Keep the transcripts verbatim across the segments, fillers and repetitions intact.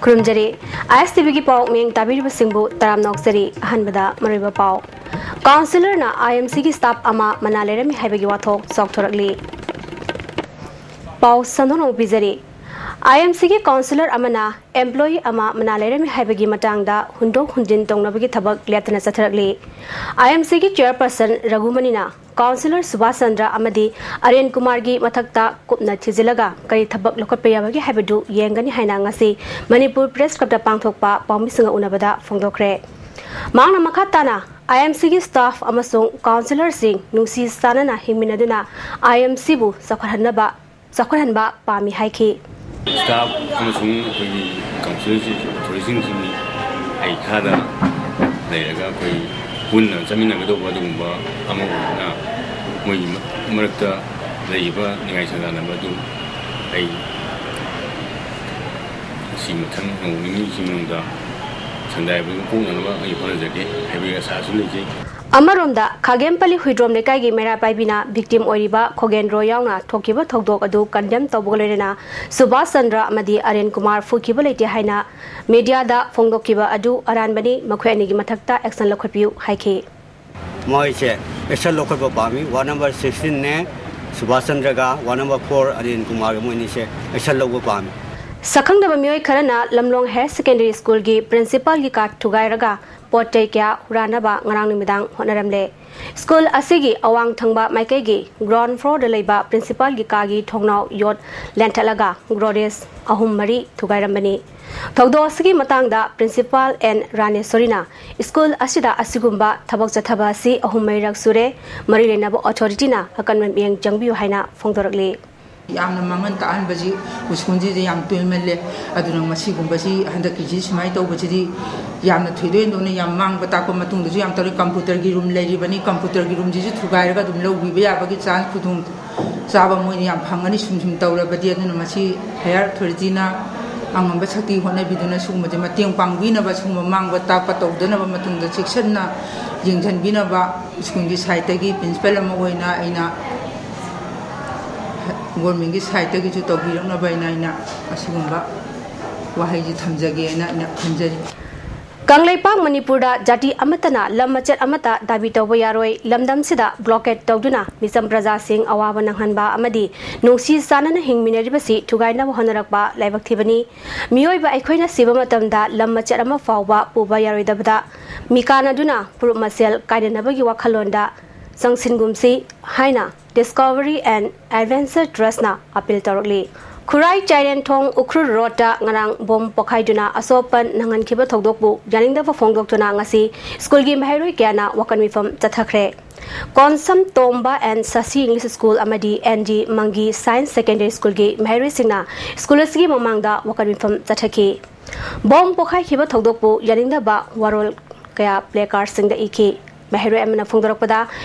ꯈꯨꯔꯨꯝꯖꯔꯤ꯫ ꯑꯥꯏ ꯑꯦꯁ T ꯚꯤꯒꯤ ꯄꯥꯎ ꯃꯤꯠꯌꯦꯡ ꯇꯥꯕꯤꯔꯤꯕꯁꯤꯡꯕꯨ ꯇꯔꯥꯝꯅ ꯑꯣꯛꯆꯔꯤ꯫ ꯑꯍꯥꯟꯕꯗ ꯃꯔꯨꯑꯣꯏꯕ ꯄꯥꯎ꯫ ꯀꯥꯎꯟꯁꯤꯂꯔꯅ ꯑꯥꯏ ꯑꯦꯝ ꯁꯤꯒꯤ ꯁ꯭ꯇꯥꯐ ꯑꯃ ꯃꯅꯥ ꯂꯩꯔꯝꯃꯤ ꯍꯥꯏꯕꯒꯤ ꯋꯥꯊꯣꯛ ꯆꯥꯎꯊꯣꯔꯛꯂꯤ꯫ ꯄꯥꯎ ꯁꯟꯗꯣꯛꯅ ꯑꯃꯨꯛ ꯄꯤꯖꯔꯤ꯫ ꯑꯥꯏ ꯑꯦꯝ ꯁꯤꯒꯤ ꯀꯥꯎꯟꯁꯤꯂꯔ ꯑꯃꯅ ꯑꯦꯝꯄ꯭ꯂꯣꯌꯤ ꯑꯃ ꯃꯅꯥ ꯂꯩꯔꯝꯃꯤ ꯍꯥꯏꯕꯒꯤ ꯃꯇꯥꯡꯗ ꯍꯨꯟꯗꯣꯛ ꯍꯨꯟꯖꯤꯟ ꯇꯧꯅꯕꯒꯤ ꯊꯕꯛ ꯂꯦꯞꯇꯅ ꯆꯠꯊꯔꯛꯂꯤ꯫ ꯑꯥꯏ ꯑꯦꯝ ꯁꯤꯒꯤ ꯆꯤꯌꯔꯄꯔꯁꯟ ꯔꯘꯨꯃꯅꯤꯅ ꯀꯥꯎꯟꯁꯤꯂꯔ ꯁꯨꯕꯥꯁ ꯆꯟꯗ꯭ꯔ ꯑꯃꯗꯤ ꯑꯔꯦꯟ ꯀꯨꯃꯥꯔꯒꯤ ꯃꯊꯛꯇ ꯀꯨꯞꯅ ꯊꯤꯖꯤꯜꯂꯒ ꯀꯔꯤ ꯊꯕꯛ ꯂꯧꯈꯠꯄ ꯌꯥꯕꯒꯦ ꯍꯥꯏꯕꯗꯨ ꯌꯦꯡꯒꯅꯤ ꯍꯥꯏꯅ ꯉꯁꯤ ꯃꯅꯤꯄꯨꯔ ꯄ꯭ꯔꯦꯁ ꯀ꯭ꯂꯕꯇ ꯄꯥꯡꯊꯣꯛꯄ ꯄꯥꯎꯃꯤꯁꯤꯡꯒ ꯎꯅꯕꯗ ꯐꯣꯡꯗꯣꯛꯈ꯭ꯔꯦ꯫ ꯃꯍꯥꯛꯅ ꯃꯈꯥ ꯇꯥꯅ ꯑꯥꯏ ꯑꯦꯝ ꯁꯤꯒꯤ ꯁ꯭ꯇꯥꯐ ꯑꯃꯁꯨꯡ ꯀꯥꯎꯟꯁꯤꯂꯔꯁꯤꯡ ꯅꯨꯡꯁꯤ ꯆꯥꯟꯅꯅ ꯍꯤꯡꯃꯤꯟꯅꯗꯨꯅ ꯑꯥꯏ ꯑꯦꯝ ꯁꯤꯕꯨ ꯆꯥꯎꯈꯠꯍꯟꯅꯕ ꯆꯥꯎꯈꯠꯍꯟꯕ ꯄꯥꯝꯃꯤ ꯍꯥꯏꯈꯤ꯫ ꯁ꯭ꯇꯥꯐ ꯑꯃꯁꯨꯡ ꯑꯩꯈꯣꯏꯒꯤ ꯀꯥꯎꯟꯁꯤꯜꯁꯤꯡ, ꯑꯣꯊꯣꯔꯤꯇꯤꯁꯤꯡꯁꯤ ꯑꯩ ꯈꯥꯗ ꯂꯩꯔꯒ ꯑꯩꯈꯣꯏ ꯄꯨꯟꯅ ꯆꯠꯃꯤꯟꯅꯒꯗꯧꯕ ꯑꯗꯨꯒꯨꯝꯕ ꯑꯃ ꯑꯣꯏꯕꯅ ꯃꯣꯏꯒꯤ ꯃ-, ꯃꯔꯛꯇ ꯂꯩꯔꯤꯕ ꯅꯤꯡꯉꯥꯏ ꯁꯪꯗꯥꯅꯕ ꯑꯗꯨ ꯑꯩ ꯁꯤ ꯃꯊꯪ ꯅꯣꯡ ꯅꯤꯅꯤꯁꯤ ꯃꯅꯨꯡꯗ ꯁꯪꯗꯥꯏꯕꯗꯨ ꯀꯣꯛꯅꯅꯕ ꯑꯩ ꯍꯣꯠꯅꯖꯒꯦ ꯍꯥꯏꯕꯒꯤ ꯑꯁꯥꯁꯨ ꯂꯩꯖꯩ꯫ ꯑꯃꯔꯣꯝꯗ, ꯈꯥꯒꯦꯝꯄꯜꯂꯤ ꯍꯨꯏꯗ꯭ꯔꯣꯝ ꯂꯩꯀꯥꯏꯒꯤ ꯃꯩꯔꯥ ꯄꯥꯏꯕꯤꯅ ꯚꯤꯛꯇꯤꯝ ꯑꯣꯏꯔꯤꯕ ꯈꯣꯒꯦꯟꯗ꯭ꯔꯣ ꯌꯥꯎꯅ ꯊꯣꯛꯈꯤꯕ ꯊꯧꯗꯣꯛ ꯑꯗꯨ ꯀꯟꯗꯦꯝ ꯇꯧꯕꯒ ꯂꯣꯏꯅꯅ ꯁꯨꯕꯥꯁ ꯆꯟꯗ꯭ꯔ ꯑꯃꯗꯤ ꯑꯔꯦꯟ ꯀꯨꯃꯥꯔ ꯐꯨꯈꯤꯕ ꯂꯩꯇꯦ ꯍꯥꯏꯅ ꯃꯤꯗꯤꯌꯥꯗ ꯐꯣꯡꯗꯣꯛꯈꯤꯕ ꯑꯗꯨ ꯑꯔꯥꯟꯕꯅꯤ, ꯃꯈꯣꯏ ꯑꯅꯤꯒꯤ ꯃꯊꯛꯇ ꯑꯦꯛꯁꯟ ꯂꯧꯈꯠꯄꯤꯌꯨ ꯍꯥꯏꯈꯤ꯫ ꯃꯣꯏꯁꯦ ꯑꯦꯛꯁꯟ ꯂꯧꯈꯠꯄ ꯄꯥꯝꯃꯤ꯫ ꯋꯥꯔꯗ ꯅꯝꯕꯔ ꯁꯤꯛꯁꯇꯤꯟꯅꯦ ꯁꯨꯕꯥꯁ ꯆꯟꯗ꯭ꯔꯒ ꯋꯥꯔꯗ ꯅꯝꯕꯔ ꯐꯣꯔ ꯑꯔꯦꯟ ꯀꯨꯃꯥꯔꯒ ꯃꯣꯏ ꯑꯅꯤꯁꯦ ꯑꯦꯛꯁꯟ ꯂꯧꯕ ꯄꯥꯝꯃꯤ꯫ ꯁꯛꯈꯪꯗꯕ ꯃꯤꯑꯣꯏ ꯈꯔꯅ ꯂꯝꯂꯣꯡ ꯍꯥꯌꯔ ꯁꯦꯀꯦꯟꯗꯔꯤ ꯁ꯭ꯀꯨꯜꯒꯤ ꯄ꯭ꯔꯤꯟꯁꯤꯄꯥꯜꯒꯤ ꯀꯥ ꯊꯨꯒꯥꯏꯔꯒ ꯄꯣꯠ ꯆꯩ ꯀꯌꯥ ꯍꯨꯔꯥꯟꯅꯕ ꯉꯔꯥꯡ ꯅꯨꯃꯤꯗꯥꯡ ꯍꯣꯠꯅꯔꯝꯂꯦ꯫ ꯁ꯭ꯀꯨꯜ ꯑꯁꯤꯒꯤ ꯑꯋꯥꯡ ꯊꯪꯕ ꯃꯥꯏꯀꯩꯒꯤ ꯒ꯭ꯔꯥꯎꯟ ꯐ꯭ꯂꯣꯔꯗ ꯂꯩꯕ ꯄ꯭ꯔꯤꯟꯁꯤꯄꯥꯜꯒꯤ ꯀꯥꯒꯤ ꯊꯣꯡꯅꯥꯎ ꯌꯣꯠ ꯂꯦꯟꯊꯠꯂꯒ ꯒ꯭ꯔꯣꯗꯦꯖ ꯑꯍꯨꯝ ꯃꯔꯤ ꯊꯨꯒꯥꯏꯔꯝꯕꯅꯤ꯫ ꯊꯧꯗꯣꯛ ꯑꯁꯤꯒꯤ ꯃꯇꯥꯡꯗ ꯄ꯭ꯔꯤꯟꯁꯤꯄꯥꯜ ꯑꯦꯟ ꯔꯥꯅꯦꯁꯣꯔꯤꯅ ꯁ꯭ꯀꯨꯜ ꯑꯁꯤꯗ ꯑꯁꯤꯒꯨꯝꯕ ꯊꯕꯛ ꯆꯠꯊꯕ ꯑꯁꯤ ꯑꯍꯨꯝ ꯃꯔꯤꯔꯛ ꯁꯨꯔꯦ, ꯃꯔꯤ ꯂꯩꯅꯕ ꯑꯣꯊꯣꯔꯤꯇꯤꯅ ꯑꯀꯟꯕ ꯃꯤꯠꯌꯦꯡ ꯆꯪꯕꯤꯌꯨ ꯍꯥꯏꯅ ꯐꯣꯡꯗꯣꯔꯛꯂꯤ꯫ ꯌꯥꯝꯅ ꯃꯥꯡꯍꯟ ꯇꯥꯛꯍꯟꯕꯁꯤ ꯁ꯭ꯀꯨꯜꯁꯤꯗ ꯌꯥꯝ ꯇꯣꯏꯃꯜꯂꯦ꯫ ꯑꯗꯨꯅ ꯃꯁꯤꯒꯨꯝꯕꯁꯤ, ꯍꯟꯗꯛꯀꯤꯁꯤ ꯁꯨꯃꯥꯏꯅ ꯇꯧꯕꯁꯤꯗꯤ ꯌꯥꯝꯅ ꯊꯣꯏꯗꯣꯛ ꯍꯦꯟꯗꯣꯛꯅ ꯌꯥꯝ ꯃꯥꯡꯕ ꯇꯥꯛꯄ ꯃꯇꯨꯡꯗꯁꯨ ꯌꯥꯝ ꯇꯧꯔꯤ꯫ ꯀꯝꯄ꯭ꯌꯨꯇꯔꯒꯤ ꯔꯨꯝ ꯂꯩꯔꯤꯕꯅꯤ, ꯀꯝꯄ꯭ꯌꯨꯇꯔꯒꯤ ꯔꯨꯝꯁꯤꯁꯨ ꯊꯨꯒꯥꯏꯔꯒ ꯑꯗꯨꯝ ꯂꯧꯈꯤꯕ ꯌꯥꯕꯒꯤ ꯆꯥꯟꯁ, ꯈꯨꯗꯣꯡ ꯆꯥꯕ ꯃꯣꯏꯅ ꯌꯥꯝ ꯐꯪꯒꯅꯤ ꯁꯨꯝ ꯁꯨꯝ ꯇꯧꯔꯕꯗꯤ꯫ ꯑꯗꯨꯅ ꯃꯁꯤ ꯍꯥꯌꯔ ꯑꯣꯊꯣꯔꯤꯇꯤꯅ ꯑꯉꯝꯕ ꯁꯛꯇꯤ ꯍꯣꯠꯅꯕꯤꯗꯨꯅ ꯁꯤꯒꯨꯝꯕꯁꯦ ꯃꯇꯦꯡ ꯄꯥꯡꯕꯤꯅꯕ, ꯁꯤꯒꯨꯝꯕ ꯃꯥꯡꯕ ꯇꯥꯛꯄ ꯇꯧꯗꯅꯕ ꯃꯇꯨꯡꯗ ꯆꯦꯛꯁꯤꯟꯅ ꯌꯦꯡꯁꯤꯟꯕꯤꯅꯕ ꯁ꯭ꯀꯨꯜꯒꯤ ꯁꯥꯏꯠꯇꯒꯤ ꯄ꯭ꯔꯤꯟꯁꯤꯄꯥꯜ ꯑꯃ ꯑꯣꯏꯅ ꯑꯩꯅ ꯒꯣꯔꯃꯦꯟꯒꯤ ꯁꯥꯏꯠꯇꯒꯤꯁꯨ ꯇꯧꯕꯤꯔꯛꯅꯕ ꯍꯥꯏꯅ ꯑꯩꯅ ꯑꯁꯤꯒꯨꯝꯕ ꯋꯥꯍꯩꯁꯤ ꯊꯝꯖꯒꯦꯅ ꯑꯩꯅ ꯈꯟꯖꯔꯤ꯫ ꯀꯪꯂꯩꯄꯥꯛ ꯃꯅꯤꯄꯨꯔꯗ ꯖꯥꯇꯤ ꯑꯃꯠꯇꯅ ꯂꯝ ꯃꯆꯦꯠ ꯑꯃꯠꯇ ꯗꯥꯕꯤ ꯇꯧꯕ ꯌꯥꯔꯣꯏ꯫ ꯂꯝꯗꯝꯁꯤꯗ ꯕ꯭ꯂꯣꯀꯦꯠ ꯇꯧꯗꯨꯅ ꯃꯤꯆꯝ ꯄ꯭ꯔꯖꯥꯁꯤꯡ ꯑꯋꯥꯕ ꯅꯪꯍꯟꯕ ꯑꯃꯗꯤ ꯅꯨꯡꯁꯤ ꯆꯥꯟꯅꯅ ꯍꯤꯡꯃꯤꯟꯅꯔꯤꯕꯁꯤ ꯊꯨꯒꯥꯏꯅꯕ ꯍꯣꯠꯅꯔꯛꯄ ꯂꯥꯏꯕꯛ ꯊꯤꯕꯅꯤ꯫ ꯃꯤꯑꯣꯏꯕ ꯑꯩꯈꯣꯏꯅ ꯁꯤꯕ ꯃꯇꯝꯗ ꯂꯝ ꯃꯆꯦꯠ ꯑꯃ ꯐꯥꯎꯕ ꯄꯨꯕ ꯌꯥꯔꯣꯏꯗꯕꯗ ꯃꯤꯀꯥꯅꯗꯨꯅ ꯐꯨꯔꯨꯞ ꯃꯁꯦꯜ ꯀꯥꯏꯅꯅꯕꯒꯤ ꯋꯥꯈꯜꯂꯣꯟꯗ ꯆꯪꯁꯤꯟꯒꯨꯝꯁꯤ ꯍꯥꯏꯅ Discovery and Adventure Trustꯅ ꯑꯥꯄꯤꯜ ꯇꯧꯔꯛꯂꯤ꯫ ꯈꯨꯔꯥꯏ ꯆꯥꯏꯔꯦꯟꯊꯣꯡ ꯎꯈ꯭ꯔꯨꯜ ꯔꯣꯗꯇ ꯉꯔꯥꯡ ꯕꯣꯝ ꯄꯣꯈꯥꯏꯗꯨꯅ ꯑꯁꯣꯛ ꯑꯄꯟ ꯅꯪꯍꯟꯈꯤꯕ ꯊꯧꯗꯣꯛꯄꯨ ꯌꯥꯅꯤꯡꯗꯕ ꯐꯣꯡꯗꯣꯛꯇꯨꯅ ꯉꯁꯤ ꯁ꯭ꯀꯨꯜꯒꯤ ꯃꯍꯩꯔꯣꯏ ꯀꯌꯥꯅ ꯋꯥꯀꯠ ꯃꯤꯐꯝ ꯆꯠꯊꯈ꯭ꯔꯦ꯫ ꯀꯣꯟꯁꯝ ꯇꯣꯝꯕ and ꯁꯁꯤ English School ꯑꯃꯗꯤ ꯑꯦꯟ ꯖꯤ ꯃꯪꯒꯤ Science Secondary Schoolꯒꯤ ꯃꯍꯩꯔꯣꯏꯁꯤꯡꯅ ꯁ꯭ꯀꯨꯜ ꯑꯁꯤꯒꯤ ꯃꯃꯥꯡꯗ ꯋꯥꯀꯠ ꯃꯤꯐꯝ ꯆꯠꯊꯈꯤ꯫ ꯕꯣꯝ ꯄꯣꯈꯥꯏꯈꯤꯕ ꯊꯧꯗꯣꯛꯄꯨ ꯌꯥꯅꯤꯡꯗꯕ ꯋꯥꯔꯣꯜ ꯀꯌꯥ placardꯁꯤꯡꯗ ꯏꯈꯤ꯫ ꯃꯍꯩꯔꯣꯏ ꯑꯃꯅ ꯐꯣꯡꯗꯣꯔꯛꯄꯗ,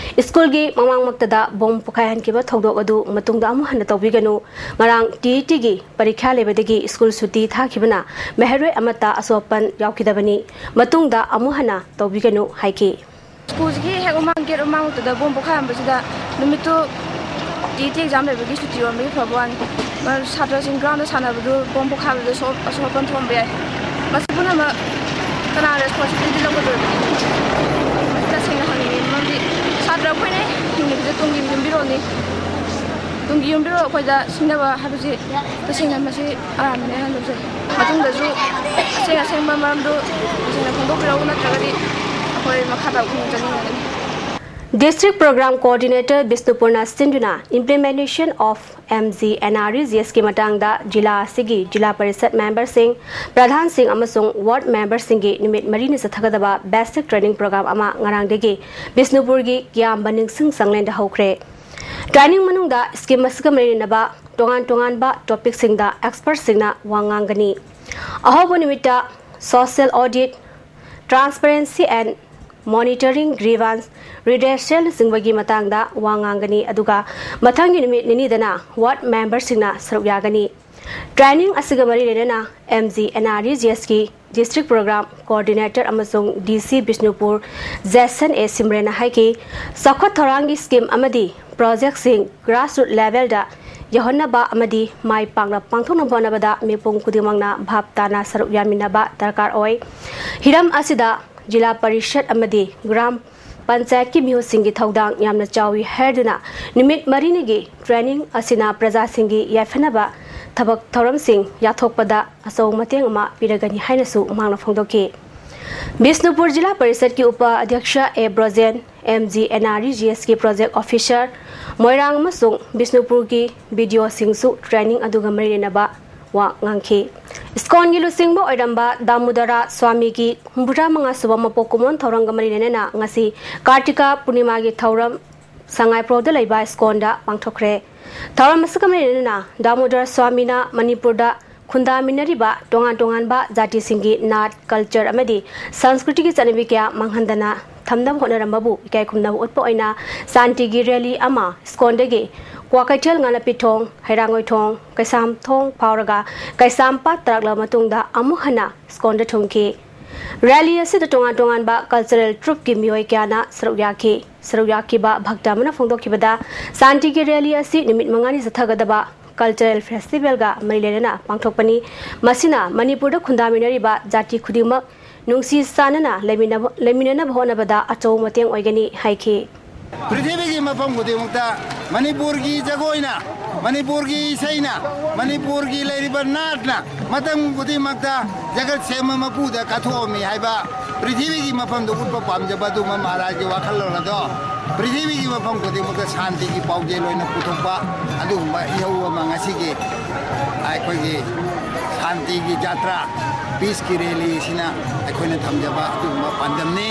ꯁ꯭ꯀꯨꯜꯒꯤ ꯃꯃꯥꯡꯃꯛꯇꯗ ꯕꯣꯝ ꯄꯣꯈꯥꯏꯍꯟꯈꯤꯕ ꯊꯧꯗꯣꯛ ꯑꯗꯨ ꯃꯇꯨꯡꯗ ꯑꯃꯨꯛ ꯍꯟꯅ ꯇꯧꯕꯤꯒꯅꯨ꯫ ꯉꯔꯥꯡ ꯇꯤ ꯏ ꯇꯤꯒꯤ ꯄꯔꯤꯈ꯭ꯌꯥ ꯂꯩꯕꯗꯒꯤ ꯁ꯭ꯀꯨꯜ ꯁꯨꯇꯤ ꯊꯥꯈꯤꯕꯅ ꯃꯍꯩꯔꯣꯏ ꯑꯃꯠꯇ ꯑꯁꯣꯛ ꯑꯄꯟ ꯌꯥꯎꯈꯤꯗꯕꯅꯤ꯫ ꯃꯇꯨꯡꯗ ꯑꯃꯨꯛ ꯍꯟꯅ ꯇꯧꯕꯤꯒꯅꯨ ꯍꯥꯏꯈꯤ꯫ ꯁ꯭ꯀꯨꯜꯁꯤꯒꯤ ꯍꯦꯛ ꯃꯃꯥꯡ ꯒꯦꯠ ꯃꯃꯥꯡꯃꯛꯇꯗ ꯕꯣꯝ ꯄꯣꯈꯥꯏꯔꯝꯕꯁꯤꯗ ꯅꯨꯃꯤꯠꯇꯨ ꯇꯤ ꯏ ꯇꯤ ꯑꯦꯛꯖꯥꯝ ꯂꯩꯕꯒꯤ ꯁꯨꯇꯤ ꯑꯣꯟꯕꯒꯤ ꯐꯕ ꯋꯥꯅꯤ꯫ ꯃꯔꯝꯗꯤ ꯁꯥꯇ꯭ꯔꯁꯤꯡ ꯒ꯭ꯔꯥꯎꯟꯗ ꯁꯥꯟꯅꯕꯗꯨ ꯕꯣꯝ ꯄꯣꯈꯥꯏꯕꯗ ꯁꯣꯛ-, ꯑꯁꯣꯛ ꯑꯄꯟ ꯊꯣꯛꯍꯟꯕ ꯌꯥꯏ꯫ ꯃꯁꯤ ꯄꯨꯝꯅꯃꯛ ꯀꯅꯥ ꯔꯦꯁꯄꯣꯟꯁꯤꯕꯤꯂꯤꯇꯤ ꯂꯧꯒꯗꯣꯔꯤꯕꯅꯣ? ꯃꯁꯤ ꯇꯁꯦꯡꯅ ꯍꯪꯅꯤꯡꯉꯤ꯫ ꯃꯔꯝꯗꯤ ꯁꯥꯇ꯭ꯔ ꯑꯩꯈꯣꯏꯅ ꯍꯤꯡꯂꯤꯕꯁꯦ ꯇꯨꯡꯒꯤ ꯌꯨꯝꯕꯤꯔꯣꯜꯅꯤ꯫ ꯇꯨꯡꯒꯤ ꯌꯨꯝꯕꯤꯔꯣꯜ ꯑꯩꯈꯣꯏꯗ ꯁꯤꯡꯅꯕ ꯍꯥꯏꯕꯁꯤ ꯇꯁꯦꯡꯅ ꯃꯁꯤ ꯑꯔꯥꯟꯕꯅꯦ ꯍꯥꯏꯅ ꯂꯧꯖꯩ꯫ ꯃꯇꯨꯡꯗꯁꯨ ꯑꯁꯦꯡ ꯑꯁꯦꯡꯕ ꯃꯔꯝꯗꯨ ꯇꯁꯦꯡꯅ ꯐꯣꯡꯗꯣꯛꯄꯤꯔꯛꯎ, ꯅꯠꯇ꯭ꯔꯒꯗꯤ ꯑꯩꯈꯣꯏ ꯃꯈꯥ ꯇꯥꯕ ꯈꯣꯡꯖꯪ ꯆꯠꯅꯤꯡꯒꯅꯤ꯫ District Program Coordinator ꯕꯤꯁꯅꯨꯄꯨꯔꯅ ꯁꯤꯟꯗꯨꯅ Implementation of M G N R E G Sꯀꯤ ꯃꯇꯥꯡꯗ ꯖꯤꯂꯥ ꯑꯁꯤꯒꯤ ꯖꯤꯂꯥ ꯄꯔꯤꯁꯠ ꯃꯦꯝꯕꯔꯁꯤꯡ, ꯄ꯭ꯔꯙꯥꯟꯁꯤꯡ ꯑꯃꯁꯨꯡ ꯋꯥꯔꯗ ꯃꯦꯝꯕꯔꯁꯤꯡꯒꯤ ꯅꯨꯃꯤꯠ ꯃꯔꯤꯅꯤ ꯆꯠꯊꯒꯗꯕ basic training program ꯑꯃ ꯉꯔꯥꯡꯗꯒꯤ ꯕꯤꯁꯅꯨꯄꯨꯔꯒꯤ ꯀꯤꯌꯥꯝꯕ ꯅꯤꯡꯁꯤꯡ ꯆꯥꯡꯂꯦꯟꯗ ꯍꯧꯈ꯭ꯔꯦ꯫ Training ꯃꯅꯨꯡꯗ scheme ꯑꯁꯤꯒ ꯃꯔꯤ ꯂꯩꯅꯕ ꯇꯣꯉꯥꯟ ꯇꯣꯉꯥꯟꯕ topicꯁꯤꯡꯗ expertꯁꯤꯡꯅ ꯋꯥ ꯉꯥꯡꯒꯅꯤ꯫ ꯑꯍꯧꯕ ꯅꯨꯃꯤꯠꯇ social audit, transparency and monitoring, grievance redressal ꯅꯆꯤꯡꯕꯒꯤ ꯃꯇꯥꯡꯗ ꯋꯥ ꯉꯥꯡꯒꯅꯤ꯫ ꯑꯗꯨꯒ ꯃꯊꯪꯒꯤ ꯅꯨꯃꯤꯠ ꯅꯤꯅꯤꯗꯅ ꯋꯥꯔꯗ ꯃꯦꯝꯕꯔꯁꯤꯡꯅ ꯁꯔꯨꯛ ꯌꯥꯒꯅꯤ꯫ Training ꯑꯁꯤꯒ ꯃꯔꯤ ꯂꯩꯅꯅ M G N R E G Sꯀꯤ District Program Coordinator ꯑꯃꯁꯨꯡ D C ꯕꯤꯁꯅꯨꯄꯨꯔ ꯖꯦꯁꯟ ꯑꯦ ꯁꯤꯝꯔꯦꯅ ꯍꯥꯏꯈꯤ, ꯆꯥꯎꯈꯠ ꯊꯧꯔꯥꯡꯒꯤ scheme ꯑꯃꯗꯤ projectꯁꯤꯡ grassroot levelꯗ ꯌꯧꯍꯟꯅꯕ ꯑꯃꯗꯤ ꯃꯥꯏ ꯄꯥꯛꯅ ꯄꯥꯡꯊꯣꯛꯅꯕ ꯍꯣꯠꯅꯕꯗ ꯃꯤꯄꯨꯝ ꯈꯨꯗꯤꯡꯃꯛꯅ ꯚꯥꯞ ꯇꯥꯅ ꯁꯔꯨꯛ ꯌꯥꯃꯤꯟꯅꯕ ꯗꯔꯀꯥꯔ ꯑꯣꯏ꯫ ꯍꯤꯔꯝ ꯑꯁꯤꯗ ꯖꯤꯂꯥ ꯄꯔꯤꯁꯠ ꯑꯃꯗꯤ ꯒ꯭ꯔꯥꯝ ꯄꯟꯆꯥꯌꯠꯀꯤ ꯃꯤꯍꯨꯠꯁꯤꯡꯒꯤ ꯊꯧꯗꯥꯡ ꯌꯥꯝꯅ ꯆꯥꯎꯏ ꯍꯥꯏꯗꯨꯅ ꯅꯨꯃꯤꯠ ꯃꯔꯤꯅꯤꯒꯤ training ꯑꯁꯤꯅ ꯄ꯭ꯔꯖꯥꯁꯤꯡꯒꯤ ꯌꯥꯏꯐꯅꯕ ꯊꯕꯛ ꯊꯧꯔꯝꯁꯤꯡ ꯌꯥꯊꯣꯛꯄꯗ ꯑꯆꯧꯕ ꯃꯇꯦꯡ ꯑꯃ ꯄꯤꯔꯒꯅꯤ ꯍꯥꯏꯅꯁꯨ ꯃꯍꯥꯛꯅ ꯐꯣꯡꯗꯣꯛꯈꯤ꯫ ꯕꯤꯁꯅꯨꯄꯨꯔ ꯖꯤꯂꯥ ꯄꯔꯤꯁꯠꯀꯤ ꯎꯄ ꯑꯗ꯭ꯌꯛꯁ A Brojen, M G N R E G ꯑꯦꯁꯀꯤ project officer, ꯃꯣꯏꯔꯥꯡ ꯑꯃꯁꯨꯡ ꯕꯤꯁꯅꯨꯄꯨꯔꯒꯤ ꯕꯤ ꯗꯤ ꯑꯣꯁꯤꯡꯁꯨ training ꯑꯗꯨꯒ ꯃꯔꯤ ꯂꯩꯅꯕ ꯋꯥ ꯉꯥꯡꯈꯤ꯫ ꯏꯁꯀꯣꯟꯒꯤ ꯂꯨꯆꯤꯡꯕ ꯑꯣꯏꯔꯝꯕ ꯗꯥꯃꯨꯗꯔꯥ ꯁ꯭ꯋꯥꯃꯤꯒꯤ ꯍꯨꯝꯐꯨꯇꯔꯥ ꯃꯉꯥ ꯁꯨꯕ ꯃꯄꯣꯛ ꯀꯨꯝꯑꯣꯟ ꯊꯧꯔꯝꯒ ꯃꯔꯤ ꯂꯩꯅꯅ ꯉꯁꯤ ꯀꯥꯔꯇꯤꯀꯥ ꯄꯨꯔꯅꯤꯃꯥꯒꯤ ꯊꯧꯔꯝ ꯁꯉꯥꯏꯄ꯭ꯔꯧꯗ ꯂꯩꯕ ꯏꯁꯀꯣꯟꯗ ꯄꯥꯡꯊꯣꯛꯈ꯭ꯔꯦ꯫ ꯊꯧꯔꯝ ꯑꯁꯤꯒ ꯃꯔꯤ ꯂꯩꯅꯅ ꯗꯥꯃꯣꯗꯔ ꯁ꯭ꯋꯥꯃꯤꯅ ꯃꯅꯤꯄꯨꯔꯗ ꯈꯨꯟꯗꯥꯃꯤꯟꯅꯔꯤꯕ ꯇꯣꯉꯥꯟ ꯇꯣꯉꯥꯟꯕ ꯖꯥꯇꯤꯁꯤꯡꯒꯤ ꯅꯥꯠ, culture ꯑꯃꯗꯤ ꯁꯪꯁꯀ꯭ꯔꯤꯇꯤꯒꯤ ꯆꯠꯅꯕꯤ ꯀꯌꯥ ꯃꯥꯡꯍꯟꯗꯅ ꯊꯝꯅꯕ ꯍꯣꯠꯅꯔꯝꯕꯕꯨ ꯏꯀꯥꯏ ꯈꯨꯝꯅꯕ ꯎꯠꯄ ꯑꯣꯏꯅ ꯁꯥꯟꯇꯤꯒꯤ rally ꯑꯃ ꯏꯁꯀꯣꯟꯗꯒꯤ ꯀ꯭ꯋꯥꯀꯩꯊꯦꯜ ꯉꯥꯅꯄꯤ ꯊꯣꯡ, ꯍꯩꯔꯥꯡꯒꯣꯏ ꯊꯣꯡ, ꯀꯩꯁꯥꯝ ꯊꯣꯡ ꯐꯥꯎꯔꯒ ꯀꯩꯁꯥꯝꯄꯥꯠ ꯇꯥꯔꯛꯂꯕ ꯃꯇꯨꯡꯗ ꯑꯃꯨꯛ ꯍꯟꯅ ꯏꯁꯀꯣꯟꯗ ꯊꯨꯡꯈꯤ꯫ Rally ꯑꯁꯤꯗ ꯇꯣꯉꯥꯟ ꯇꯣꯉꯥꯟꯕ cultural troupeꯀꯤ ꯃꯤꯑꯣꯏ ꯀꯌꯥꯅ ꯁꯔꯨꯛ ꯌꯥꯈꯤ꯫ ꯁꯔꯨꯛ ꯌꯥꯈꯤꯕ ꯚꯛꯇ ꯑꯃꯅ ꯐꯣꯡꯗꯣꯛꯈꯤꯕꯗ, ꯁꯥꯟꯇꯤꯒꯤ rally ꯑꯁꯤ ꯅꯨꯃꯤꯠ ꯃꯉꯥꯅꯤ ꯆꯠꯊꯒꯗꯕ cultural festivalꯒ ꯃꯔꯤ ꯂꯩꯅꯅ ꯄꯥꯡꯊꯣꯛꯄꯅꯤ꯫ ꯃꯁꯤꯅ ꯃꯅꯤꯄꯨꯔꯗ ꯈꯨꯟꯗꯥꯃꯤꯟꯅꯔꯤꯕ ꯖꯥꯇꯤ ꯈꯨꯗꯤꯡꯃꯛ ꯅꯨꯡꯁꯤ ꯆꯥꯟꯅꯅ ꯂꯩꯃꯤꯟꯅꯕ, ꯂꯩꯃꯤꯟꯅꯅꯕ ꯍꯣꯠꯅꯕꯗ ꯑꯆꯧꯕ ꯃꯇꯦꯡ ꯑꯣꯏꯒꯅꯤ ꯍꯥꯏꯈꯤ꯫ ꯄ꯭ꯔꯤꯊꯤꯕꯤꯒꯤ ꯃꯐꯝ ꯈꯨꯗꯤꯡꯃꯛꯇ ꯃꯅꯤꯄꯨꯔꯒꯤ ꯖꯒꯣꯏꯅ, ꯃꯅꯤꯄꯨꯔꯒꯤ ꯏꯁꯩꯅ, ꯃꯅꯤꯄꯨꯔꯒꯤ ꯂꯩꯔꯤꯕ ꯅꯥꯠꯅ ꯃꯇꯝ ꯈꯨꯗꯤꯡꯃꯛꯇ ꯖꯒꯠ ꯁꯦꯝꯕ ꯃꯄꯨꯗ ꯀꯠꯊꯣꯛꯑꯝꯃꯤ ꯍꯥꯏꯕ ꯄ꯭ꯔꯤꯊꯤꯕꯤꯒꯤ ꯃꯐꯝꯗ ꯎꯠꯄ ꯄꯥꯝꯖꯕ ꯑꯗꯨꯒꯨꯝꯕ ꯃꯍꯥꯔꯥꯖꯒꯤ ꯋꯥꯈꯜꯂꯣꯟ ꯑꯗꯣ ꯄ꯭ꯔꯤꯊꯤꯕꯤꯒꯤ ꯃꯐꯝ ꯈꯨꯗꯤꯡꯃꯛꯇ ꯁꯥꯟꯇꯤꯒꯤ ꯄꯥꯎꯖꯦꯜ ꯑꯣꯏꯅ ꯄꯨꯊꯣꯛꯄ ꯑꯗꯨꯒꯨꯝꯕ ꯏꯍꯧ ꯑꯃ ꯉꯁꯤꯒꯤ ꯑꯩꯈꯣꯏꯒꯤ ꯁꯥꯟꯇꯤꯒꯤ ꯖꯥꯇ꯭ꯔꯥ, peaceꯀꯤ rally ꯑꯁꯤꯅ ꯑꯩꯈꯣꯏꯅ ꯊꯝꯖꯕ ꯑꯗꯨꯒꯨꯝꯕ ꯄꯥꯟꯗꯝꯅꯤ꯫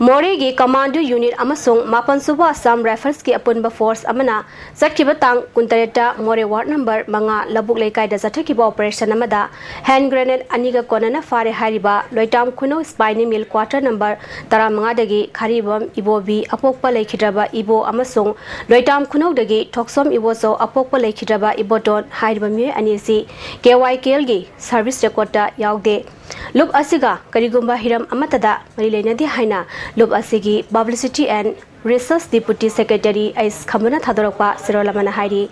ꯃꯣꯔꯦꯒꯤ commando unit ꯑꯃꯁꯨꯡ ꯃꯥꯄꯟ ꯁꯨꯕ Assam Riflesꯀꯤ ꯑꯄꯨꯟꯕ force ꯑꯃꯅ ꯆꯠꯈꯤꯕ ꯇꯥꯡ ꯀꯨꯟꯇꯔꯦꯠꯇ ꯃꯣꯔꯦ ward number ꯃꯉꯥ ꯂꯧꯕꯨꯛ ꯂꯩꯀꯥꯏꯗ ꯆꯠꯊꯈꯤꯕ operation ꯑꯃꯗ hand grenade ꯑꯅꯤꯒ ꯀꯣꯟꯅꯅ ꯐꯥꯔꯦ ꯍꯥꯏꯔꯤꯕ ꯂꯣꯏꯇꯥꯝ ꯈꯨꯅꯧ spinning mill quarter number ꯇꯔꯥꯃꯉꯥꯗꯒꯤ ꯈꯥꯔꯤꯕꯝ ꯏꯕꯣꯕꯤ ꯑꯄꯣꯛꯄ ꯂꯩꯈꯤꯗ꯭ꯔꯕ ꯏꯕꯣ ꯑꯃꯁꯨꯡ ꯂꯣꯏꯇꯥꯝ ꯈꯨꯅꯧꯗꯒꯤ ꯊꯣꯛꯁꯣꯝ ꯏꯕꯣꯆꯧ ꯑꯄꯣꯛꯄ ꯂꯩꯈꯤꯗ꯭ꯔꯕ ꯏꯕꯣꯇꯣꯟ ꯍꯥꯏꯔꯤꯕ ꯃꯤꯑꯣꯏ ꯑꯅꯤ ꯑꯁꯤ KYKLꯒꯤ service recordꯇ ꯌꯥꯎꯗꯦ꯫ ꯂꯨꯞ ꯑꯁꯤꯒ ꯀꯔꯤꯒꯨꯝꯕ ꯍꯤꯔꯝ ꯑꯃꯠꯇꯗ ꯃꯔꯤ ꯂꯩꯅꯗꯦ ꯍꯥꯏꯅ ꯂꯨꯞ ꯑꯁꯤꯒꯤ Publicity and Research Deputy Secretary ꯑꯩꯁ ꯈꯝꯕꯅ ꯊꯥꯗꯣꯔꯛꯄ ꯆꯦꯔꯣꯜ ꯑꯃꯅ ꯍꯥꯏꯔꯤ꯫